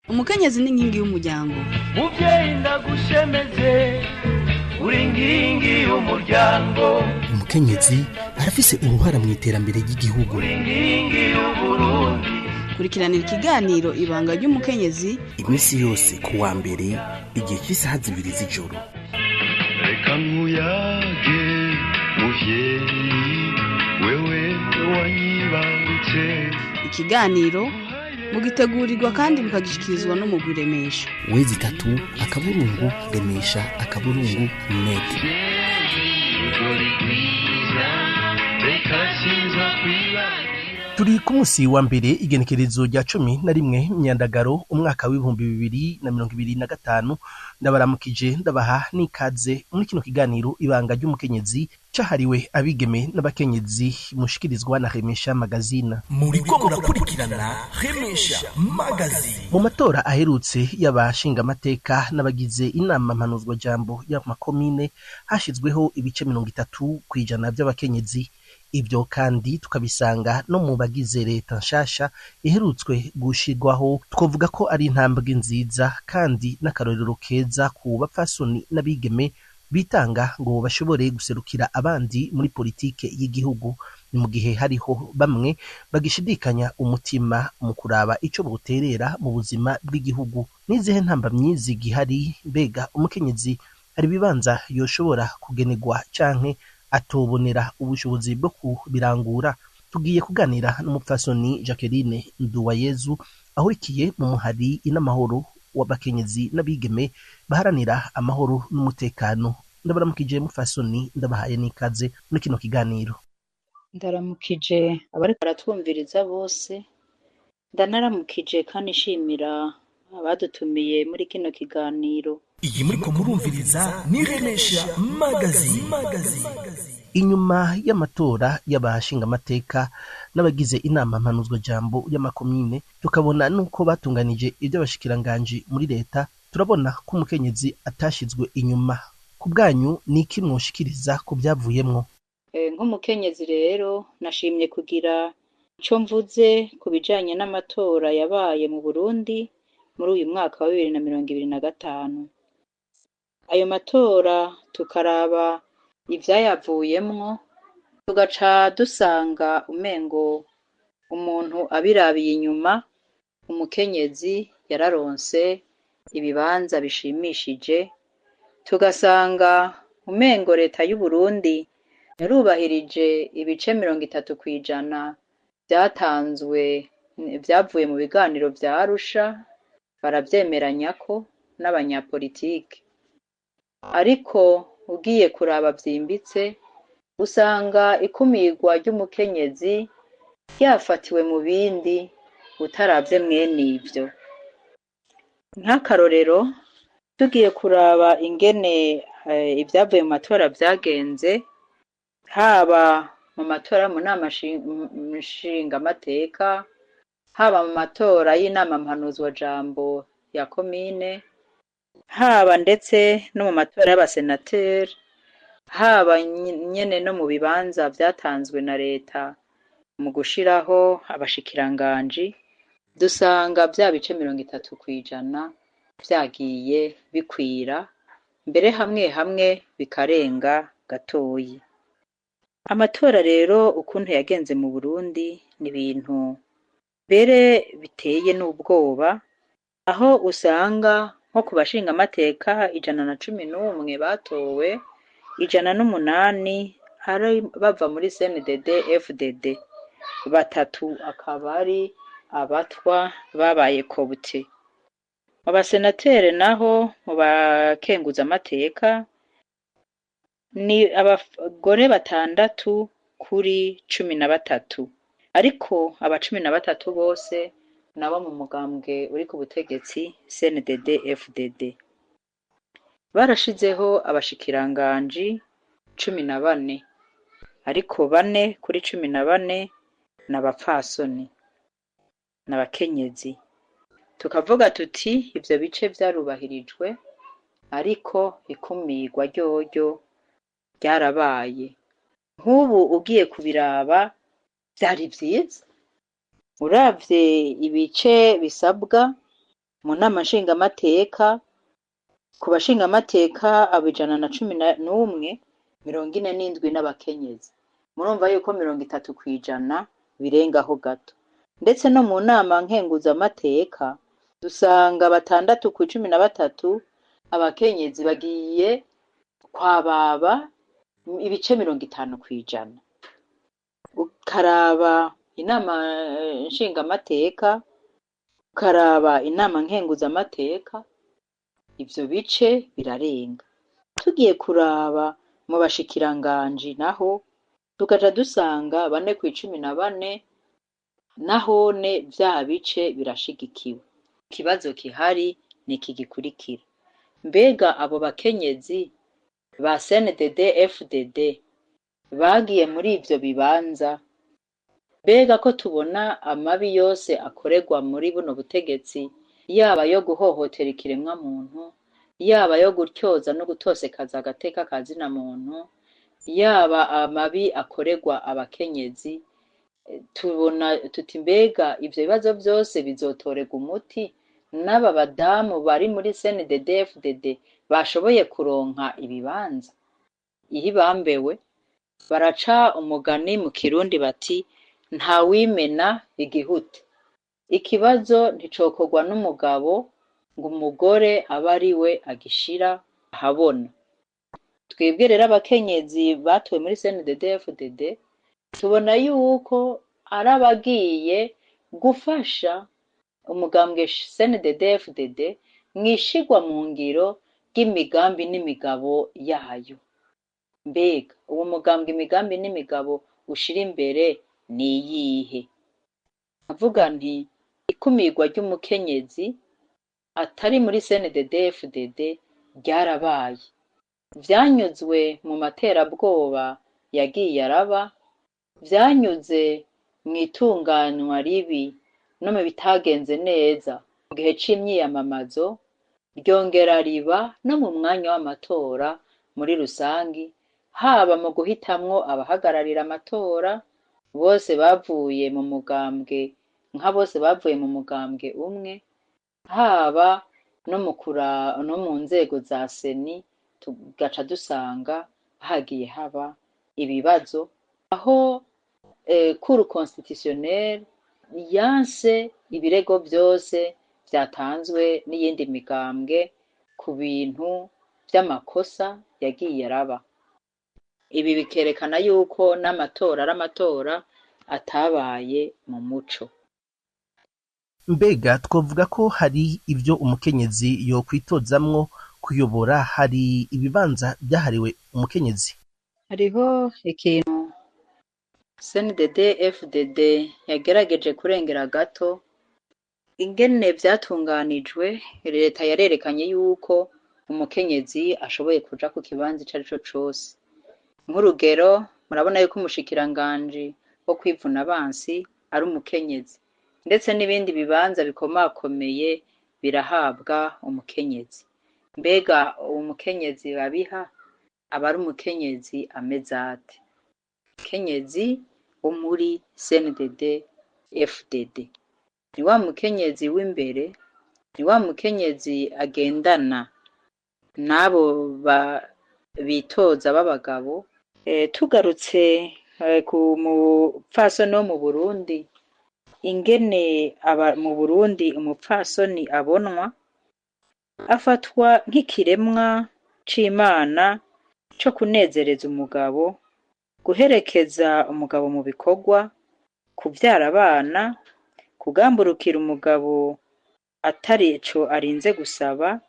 Umukenyezi ni inkingi y'umuryango. Muvyeyi, ndagushemeze, uri nkingi y'umuryango. Umukenyezi arafise uruhara mu iterambere ry'igihugu. Uri nkingi y'Uburundi. Kurikiranira ikiganiro Ibanga ry'Umukenyezi iminsi yose ku wa mbere igihe cy'isaha 2 z'ijoro. Reka nkuyage muvyeyi, wewe wanyibarutse. Ikiganiro mugitegurirwa kandi mukagishikirizwa n'umugwi Remesha. w.remesha.net. Urugori rwiza, reka sinza kwibagira. Turi ku munsi wa mbere, igenekerezo rya 11 Myandagaro, umwaka w'2025. Ndabaramukije, ndabaha n'ikaze muri kino kiganiro Ibanga ry'Umukenyezi, cahariwe abigeme n'abakenyezi, mushikirizwa na Remesha Magazine. Muriko murakurikirana Remesha Magazine. Mu matora aherutse y'abashingamateka n'abagize inama mpanuzwajambo y'amakomine, hashizweho ibice 30% vy'abakenyezi. Ibyo kandi tukabisanga no mu bagize leta nshasha iherutswe gushirwaho. Twovuga ko ari intambwe nziza kandi n'akarorero keza ku bapfasoni n'abigeme bitanga ngo bashobore guserukira abandi muri politike y'igihugu. Ni mu gihe hariho bamwe bagishidikanya umutima mu kuraba ico boterera mu buzima bw'igihugu. N'izihe ntambamyi zigihari? Mbega umukenyezi hari ibibanza yoshobora kugenerwa canke atobonera ubushobozi bwo kubirangura? Tugiye kuganira n'umupfasoni Jacqueline Nduwayezu, ahurikiye mu muhari Inamahoro w'abakenyezi n'abigeme baharanira amahoro n'umutekano. Ndabaramukije mupfasoni, ndabahaye n'ikaze muri kino kiganiro. Ndaramukije abariko baratwumviriza bose, ndanaramukije kandi nshimira abadutumiye muri kino kiganiro. Iyi muriko murumviriza ni Remesha Magazine. Inyuma y'amatora y'abashingamateka n'abagize inama mpanuzwajambo y'amakomine, tukabona nuko batunganije ivy'abashikiranganji muri leta, turabona ko umukenyezi atashizwe inyuma. Ku bwanyu, ni iki mwoshikiriza ku vyavuyemwo? Nk'umukenyezi rero, nashimye kugira ico mvuze ku bijanye n'amatora yabaye mu Burundi muri uyu mwaka wa 2025. Ayo matora tukaraba ivyayavuyemwo, tugaca dusanga umengo umuntu abirabiye inyuma, umukenyezi yararonse ibibanza bishimishije, tugasanga umengo leta y'Uburundi yarubahirije ibice 30% vyatanzwe, vyavuye mu biganiro vya Arusha, baravyemeranyako n'abanyapolitike. Ariko ugiye kuraba vyimbitse, usanga ikumirwa ry'umukenyezi ryafatiwe mu bindi utaravye mwene ivyo. Nk'akarorero, tugiye kuraba ingene ivyavuye mu matora vyagenze, haba mu matora mu nama nshingamateka, haba mu matora y'inama mpanuzwajambo ya komine, haba ndetse no mu matora y'abasenateri, haba nyene no mu bibanza vyatanzwe na leta mu gushiraho abashikiranganji, dusanga vya bice 30% vyagiye bikwira, mbere hamwe hamwe bikarenga gatoyi. Amatora rero ukuntu yagenze mu Burundi ni ibintu mbere biteye n'ubwoba, aho usanga nko ku bashingamateka 111 batowe, 108 ari bava muri CNDD FDD, batatu akaba ari abatwa babaye cooptés. Mu basenateri naho, mu bakenguzamateka, ni abagore batandatu kuri 13, ariko aba 13 bose nabo mu mugambwe uri ku butegetsi CNDD FDD. Barashizeho abashikiranganji 14, ariko bane kuri 14 ni abapfasoni, ni abakenyezi. Tukavuga tuti ivyo bice vyarubahirijwe, ariko ikumirwa ryoryo ryarabaye. Nk'ubu ugiye kubiraba vyari vyiza, uravye ibice bisabwa. Mu nama nshingamateka, ku bashingamateka 111, 47 n'abakenyezi. Murumva yuko 30% birengaho gato. Ndetse no mu nama nkenguzamateka dusanga 6 ku 13 abakenyezi bagiye kwababa ibice 50%. Ukaraba inama nshingamateka, ukaraba inama nkenguzamateka, ivyo bice birarenga. Tugiye kuraba mu bashikiranganji naho tugaca dusanga 4 ku 14, nahone vya bice birashigikiwe. Ikibazo kihari ni iki gikurikira: mbega abo bakenyezi ba CNDD FDD bagiye muri ivyo bibanza, mbega ko tubona amabi yose akorerwa muri buno butegetsi, yaba yo guhohotera ikiremwa muntu, yaba yo gutyoza no gutosekaza agateka ka zina muntu, yaba amabi akorerwa abakenyezi, tubona tuti mbega ivyo bibazo vyose bizotorerwa umuti n'aba badamu bari muri CNDD FDD bashoboye kuronka ibibanza? Iyo bambewe baraca umugani mu Kirundi bati ntawimena igihute. Ikibazo nticokorwa n'umugabo ngo umugore abe ari we agishira ahabona. Twebwe rero abakenyezi batowe muri CNDD FDD tubona yuko ari abagiye gufasha umugambwe CNDD FDD mwishigwa mu ngiro ry'imigambi n'imigabo yayo. Mbega uwo mugambwe imigambi n'imigabo ushira imbere ni iyihe? Avuga nti ikumirwa ry'umukenyezi atari muri CNDD FDD ryarabaye, vyanyuzwe mu materabwoba yagiye araba, vyanyuze mw'itunganywa ribi no mu bitagenze neza mu gihe c'imyiyamamazo, ryongera riba no mu mwanya w'amatora muri rusangi, haba mu guhitamwo abahagararira amatora bose bavuye mu mugambwe, nka bose bavuye mu mugambwe umwe, haba no mu no mu nzego za seni, tugaca dusanga hagiye haba ibibazo aho Cour constitutionnelle yanse ibirego vyose vyatanzwe n'iyindi migambwe ku bintu vy'amakosa yagiye araba. Ibi bikerekana yuko n'amatora ari amatora atabaye mu muco. Mbega twovuga ko hari ivyo umukenyezi yokwitozamwo kuyobora, hari ibibanza vyahariwe umukenyezi? Hariho ikintu CNDD FDD yagerageje kurengera gato ingene vyatunganijwe. Leta yarerekanye yuko umukenyezi ashoboye kuja ku kibanza ico arico cose. Nk'urugero, murabona yuko umushikiranganji wo kwivuna abansi ari umukenyezi, ndetse n'ibindi bibanza bikomakomeye birahabwa umukenyezi. Mbega umukenyezi babiha aba ari umukenyezi ameze ate? Umukenyezi wo muri CNDD FDD ni wa mukenyezi w'imbere, ni wa mukenyezi agendana n'abo bitoza b'abagabo. Tugarutse ku mupfasoni wo mu Burundi, ingene aba mu Burundi umupfasoni abonwa, afatwa nk'ikiremwa c'Imana co kunezereza umugabo, guherekeza umugabo mu bikorwa, kuvyara abana, kugamburukira umugabo atarico arinze gusaba,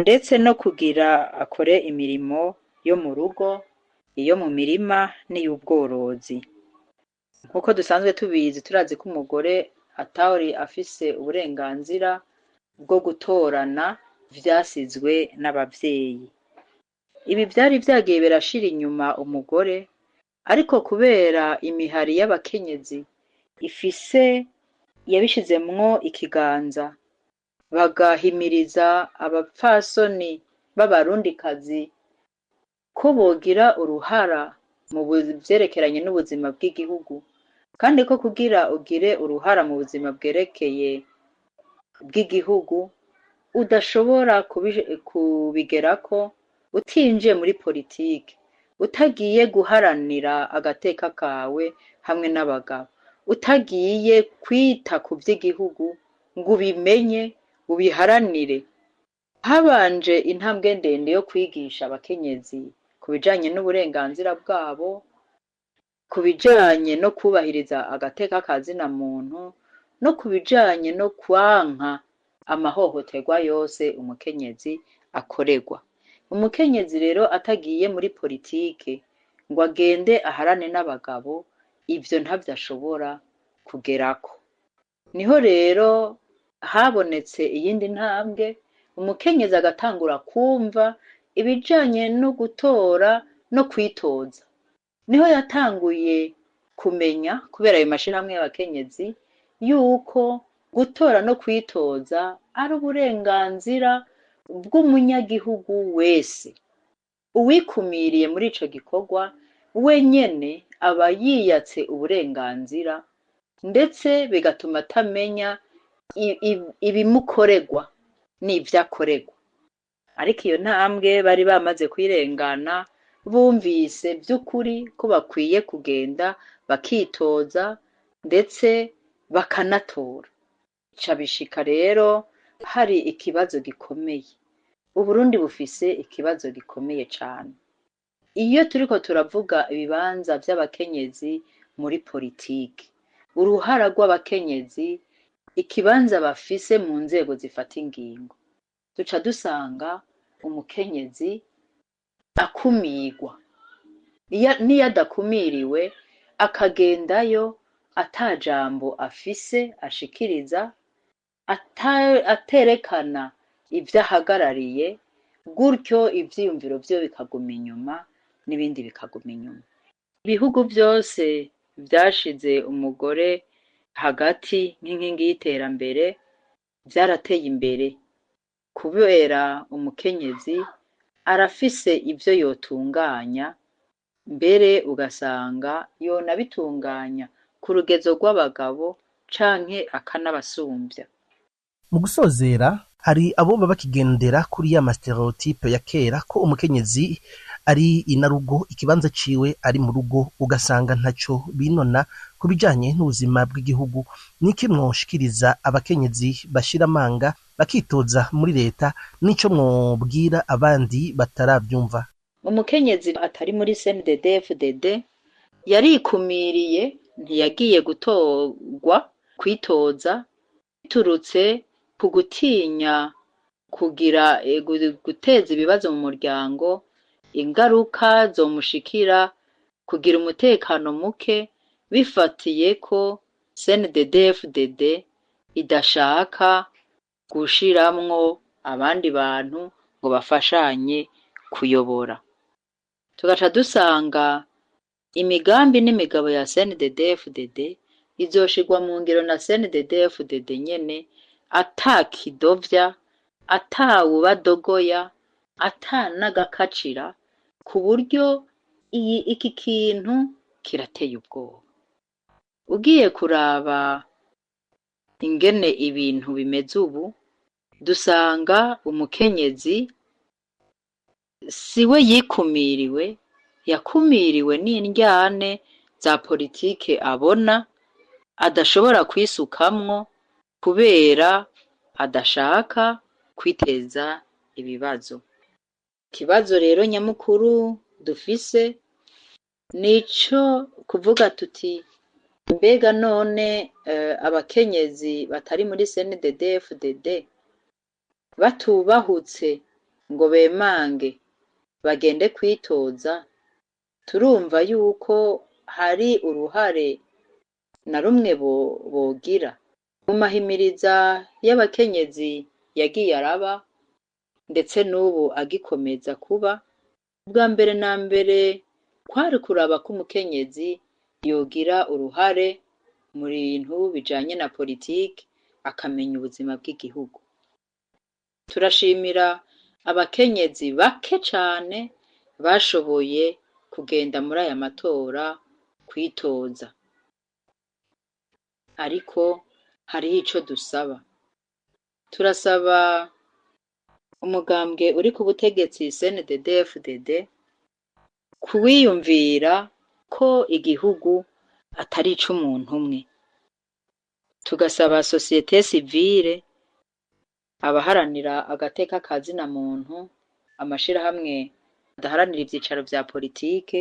ndetse no kugira akore imirimo yo mu rugo, iyo mu mirima n'iy'ubworozi. Nkuko dusanzwe tubizi, turazi ko umugore atari afise uburenganzira bwo gutorana, vyasizwe n'abavyeyi. Ibi vyari vyagiye birashira inyuma umugore, ariko kubera imihari y'abakenyezi ifise yabishizemwo ikiganza, bagahimiriza abapfasoni b'abarundikazi ko bogira uruhara mu vyerekeranye n'ubuzima bw'igihugu, kandi ko kugira ugire uruhara mu buzima bwerekeye bw'igihugu udashobora kubigerako utinjiye muri politike, utagiye guharanira agateka kawe hamwe n'abagabo, utagiye kwita ku vy'igihugu ngo ubimenye, ubiharanire. Habanje intambwe ndende yo kwigisha abakenyezi ku bijanye n'uburenganzira bwabo, ku bijanye no kubahiriza agateka ka zina muntu, no ku bijanye no kwanka amahohoterwa yose umukenyezi akorerwa. Umukenyezi rero atagiye muri politike ngo agende aharane n'abagabo, ivyo ntavyo ashobora kugerako. Niho rero habonetse iyindi ntambwe, umukenyezi agatangura kumva ibijanye no gutora no kwitoza. Niho yatanguye kumenya, kubera ayo mashirahamwe y'abakenyezi, yuko gutora no kwitoza ari uburenganzira bw'umunyagihugu wese. Uwikumiriye muri ico gikorwa wenyene aba yiyatse uburenganzira, ndetse bigatuma atamenya ibimukorerwa n'ivyakorerwa. Ariko iyo ntambwe bari bamaze kwirengana, bumvise vy'ukuri ko bakwiye kugenda bakitoza ndetse bakanatora. Ca bishika rero hari ikibazo gikomeye. Uburundi bufise ikibazo gikomeye cane. Iyo turiko turavuga ibibanza vy'abakenyezi muri politike, uruhara rw'abakenyezi, ikibanza bafise mu nzego zifata ingingo, duca dusanga umukenyezi akumirwa. Niyo adakumiriwe akagendayo ata jambo afise ashikiriza, aterekana ivyo ahagarariye, gutyo ivyiyumviro vyiwe bikaguma inyuma n'ibindi bikaguma inyuma. Ibihugu vyose vyashize umugore hagati nk'inkingi y'iterambere vyarateye imbere, kubera umukenyezi arafise ivyo yotunganya, mbere ugasanga yonabitunganya ku rugezo rw'abagabo canke akanabasumbya. Mu gusozera, hari aboba bakigendera kuri ya mastereotype ya kera ko umukenyezi ari inarugo, ikibanza ciwe ari mu rugo, ugasanga ntaco binona ku bijanye n'ubuzima bw'igihugu. Niki mwoshikiriza abakenyezi bashira amanga bakitoza muri leta, nico mwobwira abandi bataravyumva? Umukenyezi atari muri CNDD-FDD yarikumiriye, ntiyagiye gutorwa kwitoza biturutse ku gutinya kugira guteza ibibazo mu muryango, ingaruka zomushikira, kugira umutekano muke, bifatiye ko CNDD-FDD idashaka gushiramwo abandi bantu ngo bafashanye kuyobora. Tugaca dusanga imigambi n'imigabo ya CNDD-FDD izoshirwa mu ngiro na CNDD-FDD nyene, ata kidovya, atawubadogoya, ata n'agakacira, ku buryo iki kintu kirateye ubwoba. Ugiye kuraba ingene ibintu bimeze ubu, dusanga umukenyezi siwe yikumiriwe, yakumiriwe n'indyane za politike abona adashobora kwisukamwo kubera adashaka kwiteza ibibazo. Ikibazo rero nyamukuru dufise nico kuvuga tuti mbega none abakenyezi batari muri CNDD-FDD batubahutse ngo bemange bagende kwitoza, turumva yuko hari uruhare na rumwe bogira. Mu mahimiriza y'abakenyezi yagiye araba, ndetse n'ubu agikomeza kuba, ubwa mbere na mbere kwari kuraba ko umukenyezi yogira uruhare mu bintu bijanye na politike, akamenya ubuzima bw'igihugu. Turashimira abakenyezi bake cane bashoboye kugenda muri aya matora kwitoza, ariko hariho ico dusaba. Turasaba Umugambwe uri ku butegetsi CNDD-FDD kuwiyumvira ko igihugu atari ic'umuntu umwe. Tugasaba société civile, abaharanira agateka ka zina muntu, amashirahamwe adaharanira ivyicaro vya politike,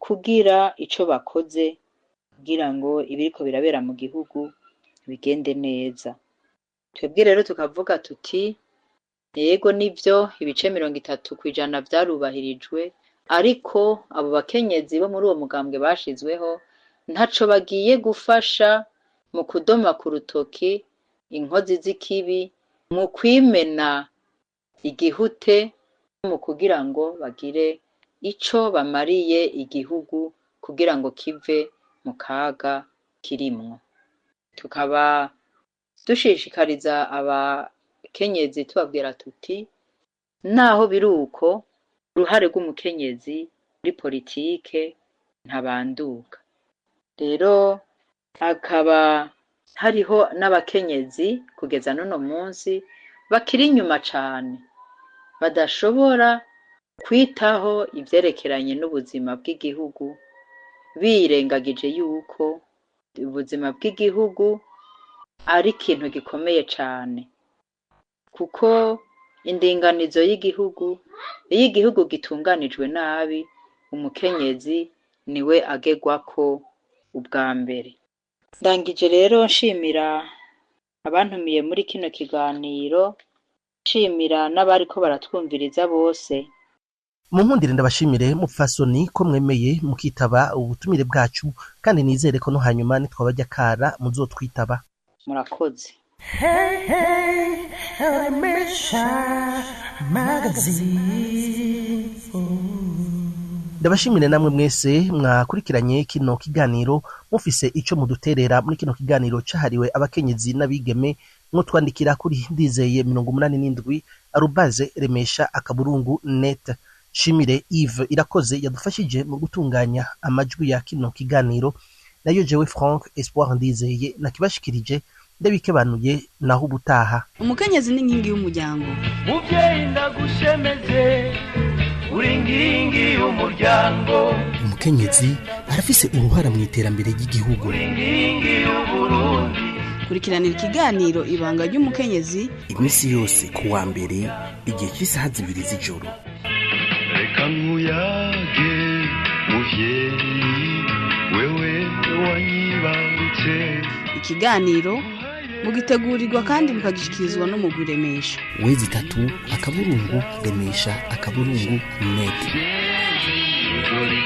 kugira ico bakoze kugira ngo ibiriko birabera mu gihugu bigende neza. Twebwe rero tukavuga tuti yego nivyo, ibice 30% vyarubahirijwe, ariko abo bakenyezi bo muri uwo mugambwe bashizweho ntaco bagiye gufasha mu kudoma ku rutoki inkozi z'ikibi, mu kwimena igihute, mu kugira ngo bagire ico bamariye igihugu kugira ngo kive mu kaga kirimwo. Tukaba dushishikariza abakenyezi tubabwira tuti naho biri uko, uruhare rw'umukenyezi muri politike ntabanduka. Rero hakaba hariho n'abakenyezi kugeza n'uno munsi bakiri inyuma cane, badashobora kwitaho ivyerekeranye n'ubuzima bw'igihugu, birengagije yuko ubuzima bw'igihugu ari ikintu gikomeye cane, kuko indinganizo y'igihugu, iyo igihugu gitunganijwe nabi, umukenyezi niwe agerwako ubwa mbere. Ndangije rero nshimira abantumiye muri kino kiganiro, nshimira n'abariko baratwumviriza bose. Mu nkundire ndabashimire mupfasoni ko mwemeye mukitaba ubutumire bwacu, kandi nizere ko no hanyuma nitwabajya kara muzotwitaba. Murakoze. Hey, hey, Remesha Magazine. Ndabashimire namwe mwese mwakurikiranye kino kiganiro. Mufise ico muduterera muri kino kiganiro cahariwe abakenyezi n'abigeme, mwotwandikira kuri ndizeye87@remesha.net. Shimire Yves Irakoze yadufashije mu gutunganya amajwi ya kino kiganiro, nayo jewe Frank Espoir Ndizeye nakibashikirije, ndabikebanuye naho ubutaha. Umukenyezi n'inkingi y'umuryango. Muvyeyi ndagushemeze, uri nkingi y'umuryango. Umukenyezi arafise uruhara mu iterambere ry'igihugu. Uri nkingi y'Uburundi. Kurikiranira ikiganiro Ibanga ry'Umukenyezi iminsi yose ku wa mbere igihe cy'isaha 2 z'ijoro. Reka nkuyage muvyeyi, wewe wanyibarutse. Ikiganiro mugitegurirwa kandi mukagishikirizwa n'umugwi Remesha. 3.remesha.net. Uri